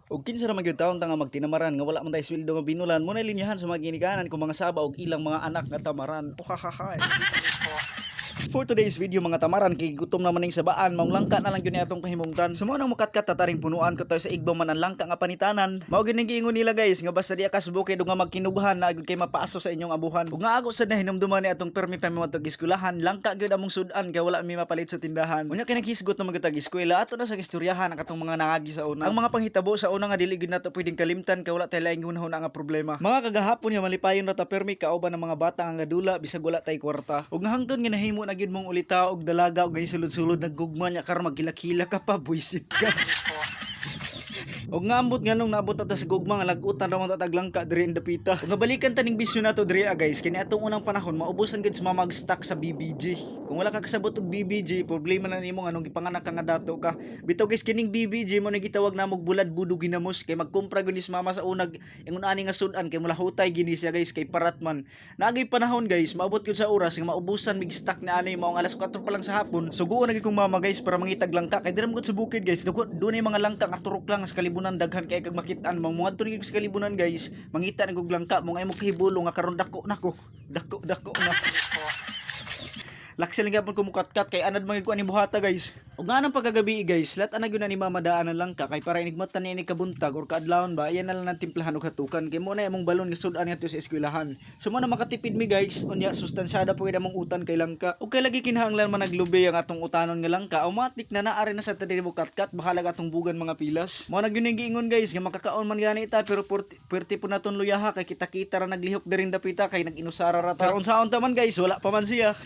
Og kinsa ra man gyud taon ta nga magtinamaran nga wala man tay sweldo nga binulan? Mo na linyahan sa mga ginikanan kung mga saba og ilang mga anak nga tamaran. Uhahahay. For today's video, mga tamaran, kay gutom naman ning sabaan, maong langka na lang gyud ni atong kahimungtan. So mao nang mukatkat tataring punuan ko tayo sa igbang man ang langka nga panitanan. Mao gyud ning giingon nila, guys, nga basta di ka sa bukid ug nga magkinughan na gyud kay mapaaso sa inyong abuhan. Ug nga ago sad na hinumduman ni atong permi pa mi matug eskwelahan, langka gyud among sud-an kay wala mi mapalit sa tindahan. Unya kay naghisgot na magyud tag eskwela, ato na sa istoryahan ang katong mga nangagi sa una. Ang mga panghitabo sa una nga dili gyud nato pwedeng kalimtan kay wala tay laing hunahuna nga problema. Mga kagahapon nga malipayon ra ta permi kauban ng mga bata nga dula bisag wala tay kwarta. Ug nga hangtod nga nahimo na gyud mong ulita og dalaga og sulod-sulod naggugma niya karon magkilakila ka pa, buisit ka. Og nga ambot nga nung naabot ta sa gugma nga lag-utan ra man ta langka diri in dapita. Ug nga balikan ta ning bisyo nato diri ah, guys, kini atong unang panahon maubusan gid sa mamag stock sa BBG. Kung wala ka kasabot og BBG, problema na nimo nganong gipanganak ka nga dato ka. Bitaw guys, kining BBG mo ni gitawag namog bulad budo ginamos kay magkumpra gud ni sa mama sa unag ingon ani nga sudan kay mulahutay gini siya, guys, kay parat man. Naagay panahon, guys, maabot gyud sa oras nga maubusan mig stock na ani maong alas 4 pa lang sa hapon. Suguon na gyud kong mama, guys, para mangitag langka kay diri man gud sa bukid, guys. Doon mga langka nga turok lang sa kalibunan, daghan kay kag makitaan mong mga gyud sa kalibunan, guys. Mangita na gud langka mo ngay mo kahibulo nga karon dako nako. Dako dako na. Laksi lang gyapon ko mukatkat kay anad man gyud ko ani buhata, guys. Ug nga nang pagkagabi, guys, lat ana gyud na ni mama daan ang langka kay para inigmata ni kabuntag or kaadlawon ba, ayan na lang ang timplahan og hatukan kay mo na among balon nga sud-an ngadto sa eskwelahan. So mo na makatipid mi, guys, unya sustansyada po gyud among utan kay langka. Ug kay lagi kinahanglan man naglubi ang atong utanon nga langka, automatic na naari na sa tadi mo katkat, bahalag atong bugan mga pilas. Mo na gyud ning giingon, guys, nga makakaon man gani ta pero puwerte po naton luyaha kay kita-kita ra naglihok diring dapita kay nag-inusara ra ta. Pero unsaon ta man, guys, wala pa man siya.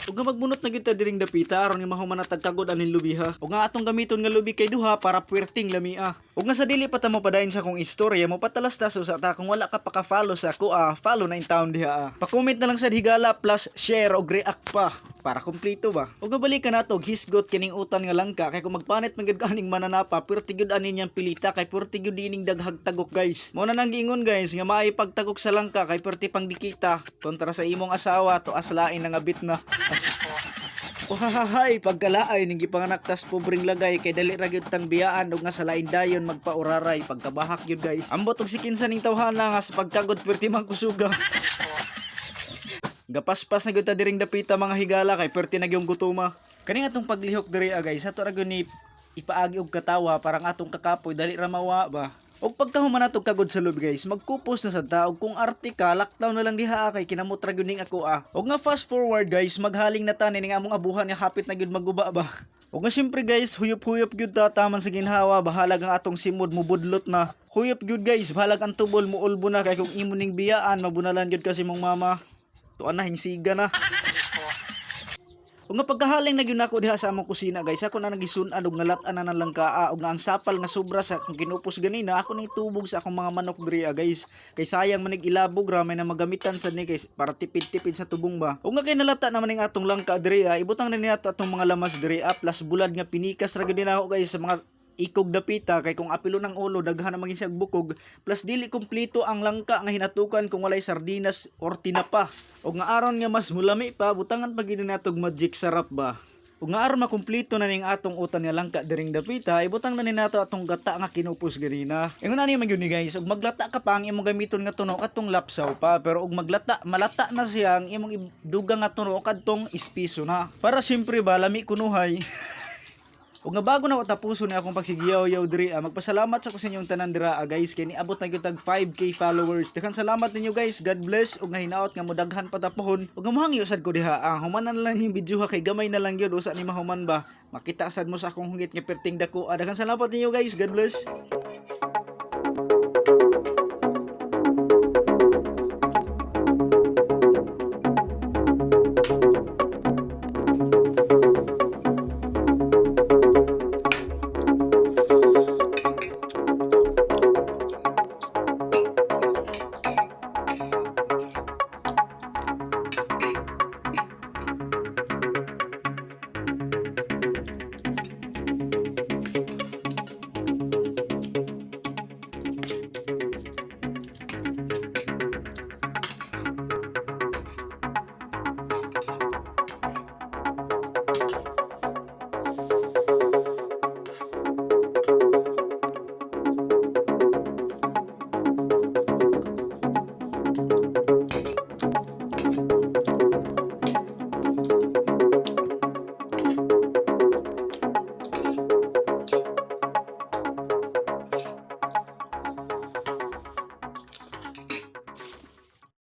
Ug nga magbunot na gyud ta diring dapita aron nga mahuman na tagkagod aning lubiha. Ug nga atong gamiton nga lubi kay duha para puwerteng lamia. Ug nga sa dili pa ta mo padayon sa akong istorya, mo patalas ta sa ta kung wala ka pa ka-follow sa ako ah, follow na in town diha ah. Pa-comment na lang sa higala plus share og react pa para kumpleto ba. Ug nga balikan nato hisgot kining utan nga langka kay kung magpanit man gyud ka aning mananapa, puwerte gyud ani niyang pilita kay puwerte gyud dining daghag tagok, guys. Mo na nang giingon, guys, nga maay pagtagok sa langka kay puwerte pang dikita kontra sa imong asawa to aslain na nga bit na. Uhahahay, pagkalaay ning gipanganak tas pobreng lagay kay dali ra gyud tang biyaan ug nga sa lain dayon magpauraray pagkabahak gyud, guys. Ambot og si kinsa ning tawhana nga sa pagkagod perti man kusuga. Gapaspas na gyud ta diring dapita, mga higala, kay perti na gyud gutuma. Kani atong paglihok diri ah, guys, ato ra gyud ni ipaagi og katawa parang atong kakapoy dali ra mawa ba. Og pagkahuman nato kagod sa lubi, guys, magkupos na sad ta og kung arte ka, lockdown na lang diha ah, kay kinamot ra gyud ning ako ah. Og nga fast forward, guys, maghaling na ta ning among abuhan nga hapit na gyud maguba ba. Og nga syempre, guys, huyop-huyop gyud ta taman sa ginhawa, bahalag ang atong simod mubudlot na. Huyop gyud, guys, bahalag ang tubol muulbo na kay kung imo ning biyaan, mabunalan gyud kasi mong mama. Tuan na hinsiga na. Ug nga pagkahaling na gyud nako diha sa among kusina, guys, ako na nagisun-an og ngalat-an na ng langkaa ug nga ang sapal nga sobra sa akong kinupos ganina, ako ning tubog sa akong mga manok diri ah, guys. Kay sayang man ilabog ra may na magamitan sad ni guys para tipid-tipid sa tubong ba. Ug nga kay nalata naman ning atong langka diri ah, ibutang na niya atong mga lamas diri ah, plus bulad nga pinikas ra gyud nako, guys, sa mga ikog dapita kay kung apilo ng ulo daghan na maging siya bukog, plus dili kumpleto ang langka nga hinatukan kung walay sardinas or tinapa. Og nga aron nga mas mulami pa, butangan pa gyud natog Magic Sarap ba. Ug nga aron makumpleto na ning atong utan nga langka diring dapita, ibutang na ni nato atong gata nga kinupos ganina. Ingon ani man gyud ni, guys, ug maglata ka pa, ang imong gamiton nga tuno katong lapsaw pa, pero ug maglata malata na siya, ang imong dugang nga tuno kadtong ispiso na. Para siyempre ba lami kunuhay. Ug nga bago na ko tapuson ni akong pagsigiyaw-yaw diri, ah, magpasalamat sa ko sa inyong tanan dira ah, guys, kay niabot na gyud tag 5K followers. Daghan salamat ninyo, guys. God bless ug nga hinaot nga modaghan pa tapohon. Ug nga mohangyo sad ko diha, ah, humanan na lang yung video ha kay gamay na lang gyud usa ni mahuman ba. Makita sad mo sa akong hungit nga perting dako. Ah, daghan salamat ninyo, guys. God bless.